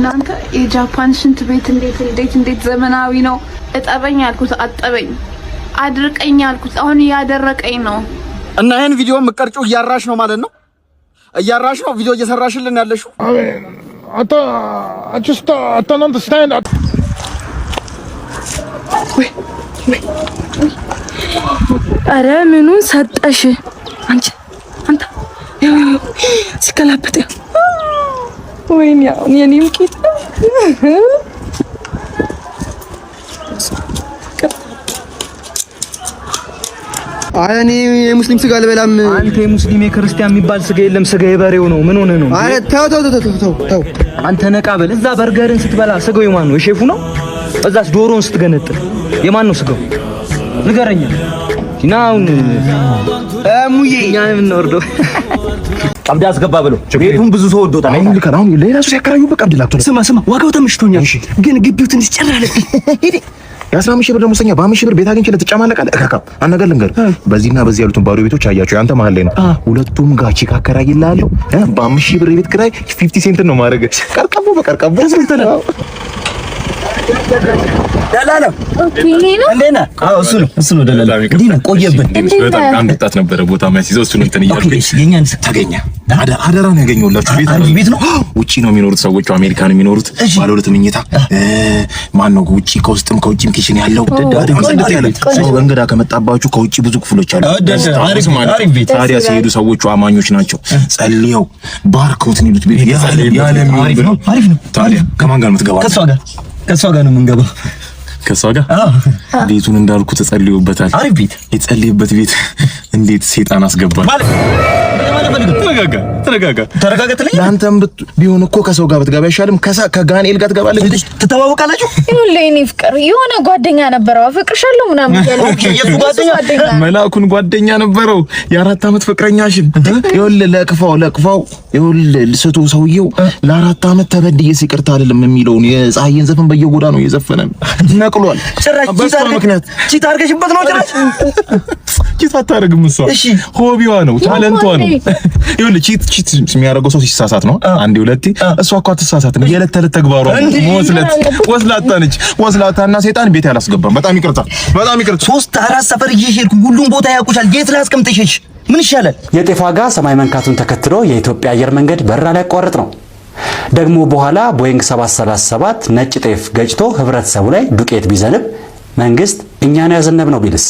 እናንተ፣ የጃፓን ሽንት ቤት እንዴት እንዴት እንዴት ዘመናዊ ነው! እጠበኝ አልኩት አጠበኝ፣ አድርቀኝ አልኩት አሁን እያደረቀኝ ነው። እና ይሄን ቪዲዮ የምትቀርጪው እያራሽ ነው ማለት ነው? እያራሽ ነው ቪዲዮ እየሰራሽልን ያለሽው? I mean, I thought, I just, I don't understand. ኧረ ምኑን ሰጠሽ አንቺ? አንተ ሲገላበጥ፣ ወይኔ አሁን የኔም ቂጥ። አይ፣ እኔ የሙስሊም ስጋ አልበላም። አንተ የሙስሊም የክርስቲያን የሚባል ስጋ የለም። ስጋ የበሬው ነው። ምን ሆነህ ነው? አረ ተው ተው ተው ተው ተው። አንተ ነቃ በል። እዛ በርገርን ስትበላ ስጋው የማን ነው? የሼፉ ነው? እዛስ ዶሮን ስትገነጥል የማን ነው ስጋው? ንገረኛ። እና አሁን እሙዬ እኛ የምንወርደው ቀብድ አስገባ ብሎ ቤቱን ብዙ ሰው ወዶታል። አሁን ልከን አሁን ሌላ ሰው ሲያከራዩበት ቀብድ ላክቶ ስማ ስማ፣ ዋጋው ተመችቶኛል፣ ግን ግቢው ትንሽ ጭር አለብኝ። የ15,000 ብር ደሞዝተኛ በ5,000 ብር ቤት አግኝቼ ልትጨማለቃለህ? እካካ አንድ ነገር ልንገርህ፣ በዚህና በዚህ ያሉትን ባዶ ቤቶች አያቸው። ያንተ መሀል ላይ ነው። ሁለቱም ጋር chick አከራይልሃለሁ። በ5,000 ብር የቤት ኪራይ 50 ሴንት ነው ማድረግ። ቀርቀቦ በቀርቀቦ። ደላላ፣ እንዴት ነህ? አዎ፣ እሱ ነው፣ እሱ ነው ደላላ። እንዴት ነህ? ቆየብን። በጣም አንድ ወጣት ነበረ ቦታ የሚያስይዘው፣ እሱን እንትን እያልኩኝ የኛን ተገኘ። አደራ ነው ያገኘሁላችሁ። ቤት አሪፍ ቤት ነው። ውጪ ነው የሚኖሩት ሰዎቹ፣ አሜሪካ ነው የሚኖሩት። ባለ ሁለት መኝታ ማን ነው፣ ውጪ ከውስጥም ከውጪም kitchen ያለው፣ በጣም ጽድት ያለ፣ ሰው እንግዳ ከመጣባችሁ ከውጪ ብዙ ክፍሎች አሉ። አሪፍ ቤት። ታዲያ ሲሄዱ ሰዎቹ አማኞች ናቸው። ጸልየው ባርከውት ነው የሚሉት ቤት ያለ አሪፍ ነው፣ አሪፍ ነው። ታዲያ ከማን ጋር ነው የምትገባው? ከእሷ ጋር፣ ከእሷ ጋር ነው የምንገባው። ከእሷ ጋር ቤቱን እንዳልኩ ተጸልዮበታል። አሪፍ ቤት። የጸለየበት ቤት እንዴት ሴጣን አስገባል? ተረጋጋ፣ ተረጋጋ፣ ተረጋጋ ትለኝ። ለአንተም ቢሆን እኮ ከሰው ጋር ብትገባ አይሻልም? ከጋንኤል ጋር ትገባለህ። ትተዋወቃላችሁ? ይኸውልህ የእኔ ፍቅር፣ የሆነ ጓደኛ ነበረው፣ አፈቅርሻለሁ ምናምን እያለ። የእሱ ጓደኛ? መልአኩን ጓደኛ ነበረው፣ የ4 ዓመት ፍቅረኛሽን። ይኸውልህ፣ ለቅፋው ለቅፋው፣ ይኸውልህ ስቱ ሰውየው ለ4 ዓመት ተበድዬ ይቅርታ አይደለም የሚለውን የፀሐይን ዘፈን በየጎዳናው እየዘፈነ ነው። ነቅሏል። ጭራሽ በእሷ ምክንያት። Cheat አድርገሽበት ነው ጭራሽ። Cheat አታደርግም እሷ። Hobby ዋ ነው፣ talent ቷ ነው። ይኸውልህ፣ cheat cheat የሚያደርገው ሰው ሲሳሳት ነው፣ አንዴ ሁለቴ። እሷ እኮ አትሳሳትም። የዕለት ተዕለት ተግባሯ ነው። ወስለት ወስላታ ነች። ወስላታና ሴጣን ቤት ያላስገባም። በጣም ይቅርታ፣ በጣም ይቅርታ። ሶስት አራት ሰፈር እየሄድኩ ሁሉም ቦታ ያውቁሻል። የት ላስቀምጥሽ? ምን ይሻላል? የጤፍ ዋጋ ሰማይ መንካቱን ተከትሎ የኢትዮጵያ አየር መንገድ በረራ ሊያቋርጥ ነው። ደግሞ በኋላ ቦይንግ 737 ነጭ ጤፍ ገጭቶ ህብረተሰቡ ላይ ዱቄት ቢዘንብ መንግስት እኛ ነው ያዘነብነው ቢልስ?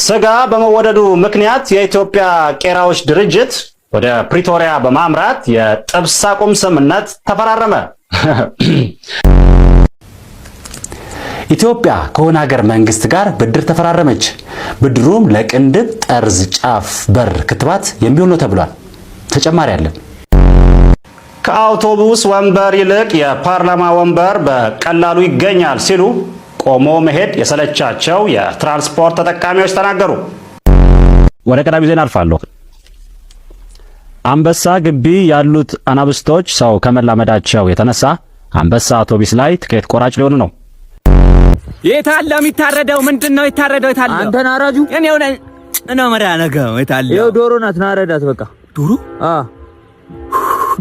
ስጋ በመወደዱ ምክንያት የኢትዮጵያ ቄራዎች ድርጅት ወደ ፕሪቶሪያ በማምራት የጥብስ አቁም ስምምነት ተፈራረመ። ኢትዮጵያ ከሆነ ሀገር መንግስት ጋር ብድር ተፈራረመች። ብድሩም ለቅንድብ ጠርዝ ጫፍ በር ክትባት የሚውል ነው ተብሏል። ተጨማሪ አለን። ከአውቶቡስ ወንበር ይልቅ የፓርላማ ወንበር በቀላሉ ይገኛል ሲሉ ቆሞ መሄድ የሰለቻቸው የትራንስፖርት ተጠቃሚዎች ተናገሩ። ወደ ቀዳሚ ዜና አልፋለሁ። አንበሳ ግቢ ያሉት አናብስቶች ሰው ከመላመዳቸው የተነሳ አንበሳ አውቶቡስ ላይ ትኬት ቆራጭ ሊሆኑ ነው። የታለ የሚታረደው? ምንድን ነው የታረደው? የታለ? አንተ ናራጁ። እኔው ነኝ ነው መራ ነገው የታለ? ይኸው ዶሮ ናት፣ ናረዳት በቃ። ዶሮ? አ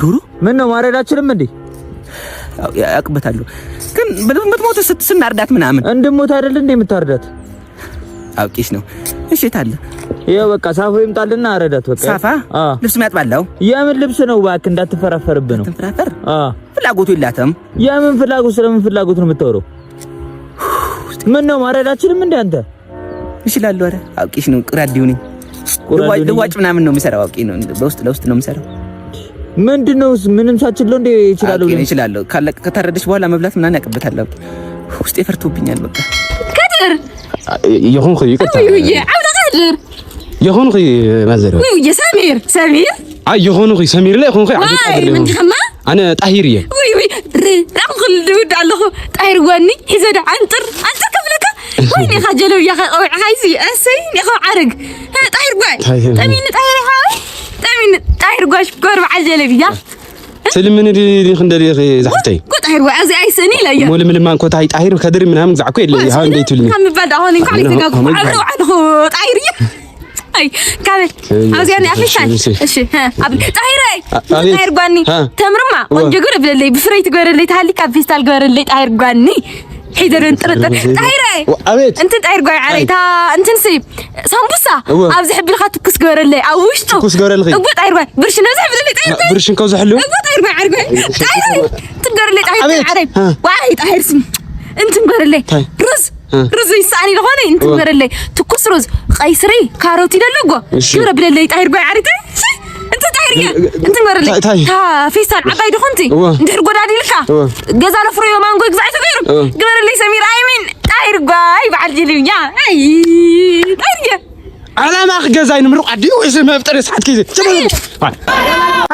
ዶሮ። ምን ነው፣ ማረዳችንም እንዴ? ያውቅበታለሁ፣ ግን ብትሞት ስናርዳት ምናምን። እንድሞት አይደል እንዴ የምታርዳት? አውቄሽ ነው። እሺ የታለ? ይኸው በቃ ሳፋ ይምጣልና አረዳት በቃ። ሳፋ? ልብስ የሚያጥባለው? የምን ልብስ ነው እባክህ፣ እንዳትፈራፈርብህ ነው። ትፈራፈር? ፍላጎቱ የላትም። የምን ፍላጎት? ስለምን ፍላጎት ነው የምታወራው? ምን ነው፣ ማረዳችንም እንዴ አንተ? እችላለሁ። ኧረ አውቄሽ ነው። ቅራዲው ነኝ። ልዋጭ ምናምን ነው የምሰራው። አውቄ ነው። በውስጥ ለውስጥ ነው የምሰራው። ምንድነው? ምንም ሳችለው እንዴ እችላለሁ? እችላለሁ። ከታረደች በኋላ መብላት ምናምን ያቀበታል። ውስጤ ፈርቶብኛል። በቃ። ከድር። የሆንኩ ይቅርታ። ዓብደቃድር። የሆንኩ ማዘር። ውይ ሰሚር፣ ሰሚር። አይ የሆንኩ ሰሚር ላይ ሆንኩ። ዓብደቃድር من ከማ። ኣነ ጣሂር እየ። ውይ ውይ፣ ራኹ ልውድ ኣለኹ። ጣሂር ጓኒ ሒዘ ዳ ዓንጥር ዓንጥር ከፍለካ ወይ ኒኻ ጀለብያ ቀዊዕኻ ይሲ እሰይ ኒኻ ዓርግ ጣሂር ጓይ ጠሚኒ ጣሂር ሓወይ ጠሚኒ ጣሂር ጓሽ ጎር በዓል ጀለብያ። ስልምን ዲኽ እንደሊኽ ዛሕተይ። ጣሂር ጓይ እዚ ኣይስእኒ ኢለዮ። ሞልምልማ እንኮታይ ጣሂር ከድር ምናምን ዛዕኮ የለ ሃ እንዴ ትብልኒ። ካብ ምባል አሁን እንኳን ይተጋጉ ዓብረ ዓንኹ ጣሂር እየ። አይ ካበል አውዚያኒ አፍሻል። እሺ ኣብ ጣሂረይ ጣሂር ጓኒ ተምርማ ቆንጆ ግብር ብለለይ ብፍረይ ትግበረለይ ተሃሊካ ፌስታል ግበረለይ ጣሂር ጓኒ ሒደርን ጥርጥር ጣሂረይ አቤት እንትን ጣሂር ጓይ ዓረይ ታ እንትን ሲ ሳምቡሳ ኣብዚ ሕቢልካ ትኩስ ግበረለይ ኣብ ውሽጡ ትኩስ ግበረልኺ እጎ ጣሂር ጓይ ብርሽ ነዚ ሕብለለይ ጣሂር ጓይ ብርሽን ከውዝሕልው እጎ ጣሂር ጓይ ዓረይ ጣሂረይ እንትን ግበረለይ ጣሂር ዓረይ ዋይ ጣሂር ስም እንትን ግበረለይ ሩዝ ሩዝ ይሳኒ ለሆነ እንትን ግበረለይ ትኩስ ሩዝ ቀይስሪ ካሮት ይደለጎ ግብረ ብለለይ ጣሂር ጓይ ዓረይ እንትን ጣሂር እንትን ግበረለይ ታ ፌስታል ዓባይ ድኹንቲ እንድሕር ጎዳዲልካ ገዛ ለፍሮዮ ማንጎ ግዛዕ ተገይሩ ግበረለይ ሰሚር ኣይሚን ጣሂር ጓይ በዓል ጅልብኛ አይ ጣሂር ዓላማ ክገዛይ ንምሩቅ ዓዲ ወይስ መፍጠሪ ሰዓት ጊዜ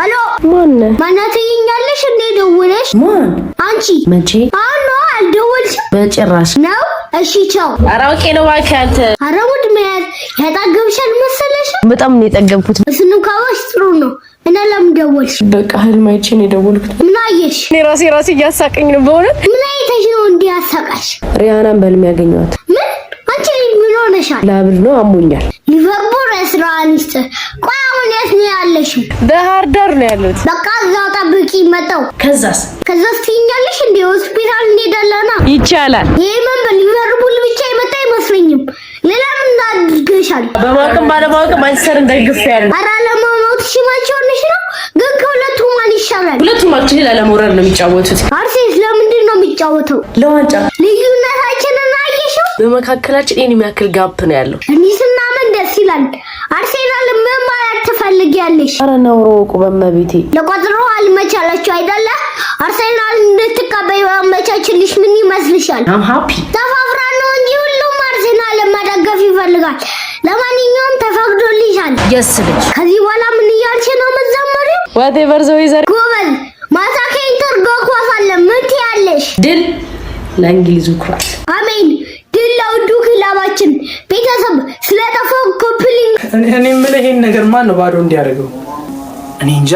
አሎ ማን ማናት ትይኛለሽ እንዴ? ደውለሽ ማን? አንቺ መቼ? አሁን ነው አልደወልሽም? በጭራሽ ነው። እሺ ቻው። ኧረ አውቄ ነው እባክህ አንተ። ኧረ mood መያዝ ያጠገብሻል መሰለሽ? በጣም ነው የጠገብኩት። እሱንም ካወቅሽ ጥሩ ነው። እና ለምን ደወልሽ? በቃ ህልም አይቼ ነው የደወልኩት። ምን አየሽ? እኔ ራሴ ራሴ እያሳቀኝ ነው በእውነት። ምን አይተሽ ነው እንዲህ ያሳቀሽ? ሪሃናን በህልም ያገኘኋት። ምን? አንቺ ልጅ ምን ሆነሻል? ላብድ ነው አሞኛል። ሊቨርፑል ስራዋን ይስጥ። ቆይ አሁን የት ነው ያለሽው? ባህር ዳር ነው ያለሁት። በቃ እዛው ጠብቂ፣ መጣሁ። ከዛስ? ከዛስ ትይኛለሽ እንዴ? ሆስፒታል እንሄዳለና። ይቻላል። ይሄ ምን በሊቨርፑል ብቻ የመጣ አይመስለኝም። ሌላ ምን አድርገሻል? በማወቅም ባለማወቅም ማንቸስተርን ደግፌያለሁ። ኧረ ለመሞት ሽማች ሆነሽ ነው። ግን ከሁለቱ ማን ይሻላል? ሁለቱም actually ላለመውረድ ነው የሚጫወቱት። አርሴናል ለምንድን ነው የሚጫወተው? ለዋንጫ። ልዩነታችንን አየሽው? በመካከላችን ይሄን የሚያክል gap ነው ያለው። እንዲህ ስናምን ደስ ይላል። አርሴናል ምን ማለት ትፈልጊያለሽ? ኧረ ነውሮ ወቁ በመቤቴ። ለቆጥሮ አልመቻላችሁ አይደለ? አርሴናል እንድትቀበይ አመቻችልሽ ምን ይመስልሻል? I'm happy። ተፋፍራ ነው እንጂ ሁሉም አርሴናል መደገፍ ይፈልጋል። ለማንኛውም ተፈቅዶልሻል። Yes ልጅ ከዚህ በኋላ ምን እያልሽ ነው የምትዘምሪው? Whatever the weather። ጎበዝ። ማታ ከኢንተር ጋር ኳስ አለ። ምን ትያለሽ? ድል ለእንግሊዙ ኩራት። አሜን። ድል ለውዱ ክለባችን። ቤተሰብ ስለጠፋው copy link እኔ የምልህ ይሄን ነገር ማን ነው ባዶ እንዲያደርገው? እኔ እንጃ።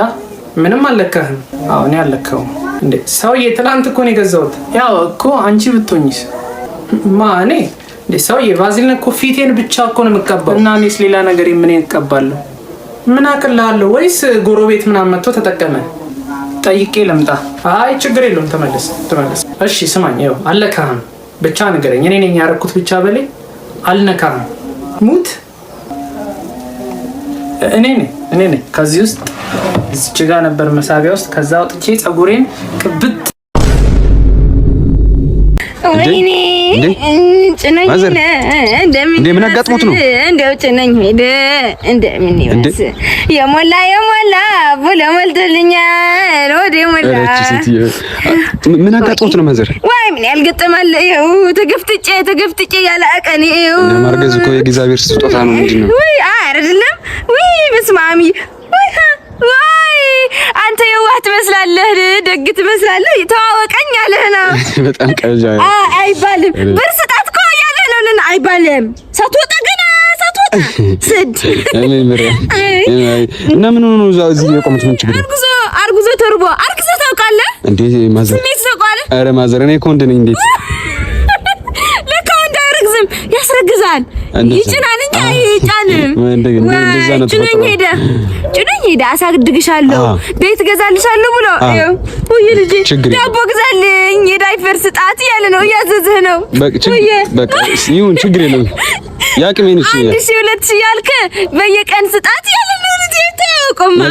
ምንም አልለካህም። አዎ እኔ አልለካውም። እንዴ ሰውዬ፣ ትናንት እኮ ነው የገዛሁት። ያው እኮ አንቺ ብትሆኝስ? ማ እኔ? እንዴ ሰውዬ፣ ቫዝሊን እኮ ፊቴን ብቻ እኮ ነው የምቀባው። እና እኔስ ሌላ ነገር ምን እቀባለሁ? ምን አቅልሃለሁ? ወይስ ጎረቤት ምናምን መጥቶ ተጠቀመ? ጠይቄ ልምጣ። አይ ችግር የለውም ተመለስ ተመለስ። እሺ ስማኝ፣ ይኸው አልነካህም። ብቻ ንገረኝ። እኔ ነኝ ያደረኩት ብቻ በለኝ። አልነካህም። ሙት እኔ ነኝ እኔ ነኝ። ከዚህ ውስጥ እዚች ጋ ነበር መሳቢያ ውስጥ። ከዛ ወጥቼ ፀጉሬን ቅብት ወይኔ ጭነኝ እንደምን ምን አጋጥሞት ነው? እንደው ጭነኝ ሄደ እንደምን ይመስ የሞላ የሞላ ብሎ ሞልቶልኛል። ወደ ሞላ ምን አጋጥሞት ነው mother? ወይ ምን ያልገጠማል? ይኸው ተገፍትጬ ተገፍትጬ ያለ አቀኔ ይኸው ማርገዝ እኮ የእግዚአብሔር ስጦታ ነው። ምንድን ነው? ወይ አይደለም ወይ በስመ አብ ወይ አንተ የዋህ ትመስላለህ፣ ደግ ትመስላለህ። ተዋወቀኝ ያለህ ነው። በጣም ቀልጃ አይባልም። ብር ስጣት እኮ ያለህ ነው። አይባልም። ሳትወጣ ገና ሳትወጣ ስድ እና ምን ሆኖ ነው እዚህ የቆሙት? ምን ችግር? አርጉዞ አርጉዞ ተርቦ አርግዘህ ታውቃለህ እንዴ mother? ስሜት ታውቃለህ? ኧረ mother እኔ እኮ ወንድ ነኝ። እንዴት ለካ ወንድ አያረግዝም፣ ያስረግዛል። ይጭናል እንጂ አይጫንም። ጭኖኝ ሄደ ጭኖኝ ሄደ። አሳድግሻለሁ፣ ቤት እገዛልሻለሁ ብሎ ውይ ልጄ ዳቦ ግዛልኝ፣ የዳይፐር ስጣት እያለ ነው፣ እያዘዘህ ነው። በቃ ይሁን፣ ችግር የለውም። ያቅሜን እሺ፣ 1000 2000 እያልክ በየቀን ስጣት እያለ ነው ልጄ። ተያውቁማ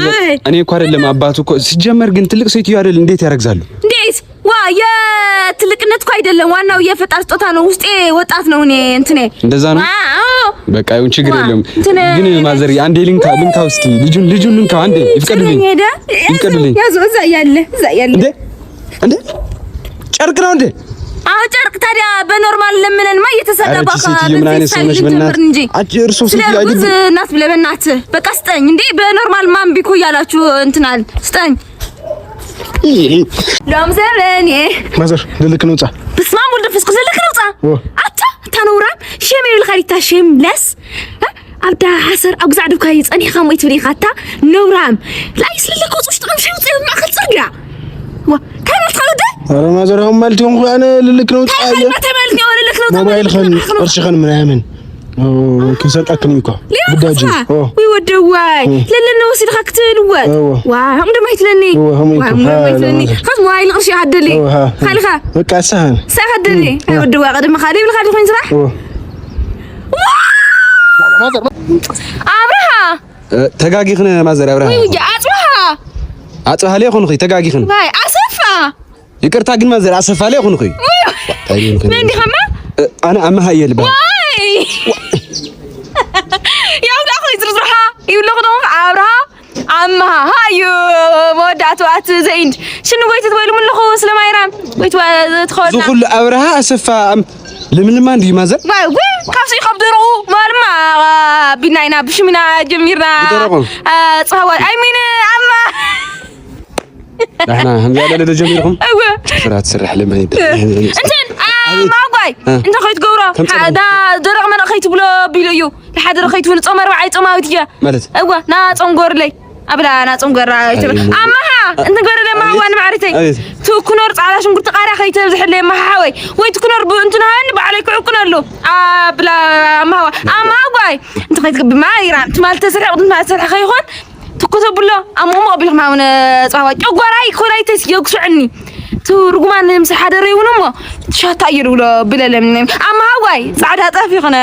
እኔ እኮ አይደለም አባቱ እኮ ሲጀመር፣ ግን ትልቅ ሴትዮ አይደል? እንዴት ያረግዛሉ? እንዴት ዋ የትልቅነት እኮ አይደለም፣ ዋናው የፈጣሪ ስጦታ ነው። ውስጤ ወጣት ነው። እኔ እንትኔ እንደዛ ነው። በቃ ይሁን፣ ችግር የለውም። ግን mother አንዴ ልንካ ልንካው እስኪ ልጁን ልጁን ልንካው አንዴ፣ ይፍቀዱልኝ፣ ይፍቀዱልኝ። ያዙ እዛ ያለ እዛ ያለ እንዴ እንዴ ጨርቅ ነው እንዴ? አዎ ጨርቅ። ታዲያ በ normal ለምነንማ እየተሰራ ባካ። ምን አይነት ሰው ነሽ? በእናትህ አንቺ እርሶ ሴትዮ አይደል? እናት ብለህ በእናትህ በቃ ስጠኝ እንዴ። በ normal ማን ቢኮ እያላችሁ እንትናል ስጠኝ። ሎም ዘበኔ mother ልልክ ነው ጻ በስመ አብ ወልድ መንፈስ ቅዱስ ልልክ ነው ጻ ኣታ ታነውራም ሸም ይብልካ ዲታ ሸም ለስ ኣብዳ ሓሰር ኣብ ግዛዕ ድብካ ፀኒሕካ ሞ ትብል ኢኻ እታ ነውራም ላይስ ልልክ ወፅ ውሽጢ ቅምሽ ውፅእ ማእኸል ፅርግያ ዋ እንታይ ማለት ካልወደ ኧረ mother አሁን ማለት ይሆን ኣነ ልልክ ነው ጻ እንታይ ማለት ነው ልልክ ነው ሞባይል ኸን ቅርሺ ኸን ምናምን ክንሰርቀክን እዩ እኳ ግዳጅ እዩ። ውይ ወደዋይ ለለና ወሲድካ ክትልወጥ ዋ ከምኡ ድማ ይትለኒ ይትለኒ ከስ ሞባይል ቅርሺ ሃደሊ ካሊኻ በቃ ሰሃን ሰ ሃደሊ ኣይ ወደዋይ ቅድሚ ካሊ ይብልካ ዲ ኮይኑ ስራሕ ኣብርሃ ተጋጊኽን ማዘር ኣብርሃ ውይ ውይ ኣፅብሃ ኣፅብሃ ለይኮንኺ ተጋጊኽን ዋይ ኣሰፋ ይቅርታ ግን ማዘር ኣሰፋ ለይኮንኺ መን ዲኻማ ኣነ ኣመሃ እየ ልበሃል ዋይ ያው ዳኹ ይዝርዝርሃ ይብለኹ ደሞ ኣብርሃ ኣመሃ ሃዩ መወዳእቱ ኣት ዘይንድ ሽኑ ጎይቱ ትበይሉ ኣለኹ ስለማይራም ጎይቱ ትኸወልና እዚ ኩሉ ኣብርሃ ኣሰፋ ልምልማ እንድዩ ማዘር ዋይ ወይ ካብሲ ካብ ደረቑ ማልማ ቢልና ኢና ብሽም ኢና ጀሚርና ብደረቑ ፅሃዋ ኣይ ሚን ኣማ ንሕና ከምዚኣ ለለ ጀሚርኩም እወ ስራ ትስራሕ ለማይ እንትን ማጓይ እንታይ ከይትገብሮ ዳ ደረቕ መረቕ ከይትብሎ ቢሉ እዩ ዝሓደረ ከይትብል ጾም ኣርባዓይ ጾማዊት እያ ማለት እወ ና ጾም ጎርለይ ኣብላ ና ጾም ጎራ ይትብል ኣማሃ እንትን ጎረለ ማዋ ንማዕሪተይ ትኩኖር ጻዕዳ ሽንኩርቲ ቃርያ ከይተብዝሕለይ ኣማሃ ሓወይ ወይ ትኩኖር ብእንትን ሃኒ ባዕለይ ክዕቁነሉ ኣብላ ኣማሃዋ ኣማጓይ እንትን ከይትገብር ማይራ ትማል ተሰርሐ ቅድሚ ትማል ተሰርሐ ከይኾን ትኩተብሎ ኣብ ሞሞ ኣቢልኩም ኣቡነ ጻዋ ጨጓራይ ኮላይተስ የጉስዐኒ ትርጉማን ምስ ሓደረ ይውን እሞ ሻታ እዩ ዝብሎ ብለለም ኣማሃዋይ ጻዕዳ ጣፍ ይኹነ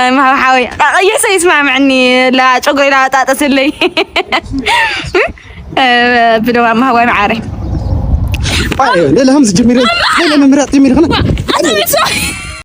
ሓወይ ቀይሕ ሰ ይስማዕምዕኒ ላ ጨጉሪ ላጣጠስለይ ብለው ኣማሃዋይ መዓረይ ሌላ ከምዚ ጀሚረ ሌላ ምምራጥ ጀሚረ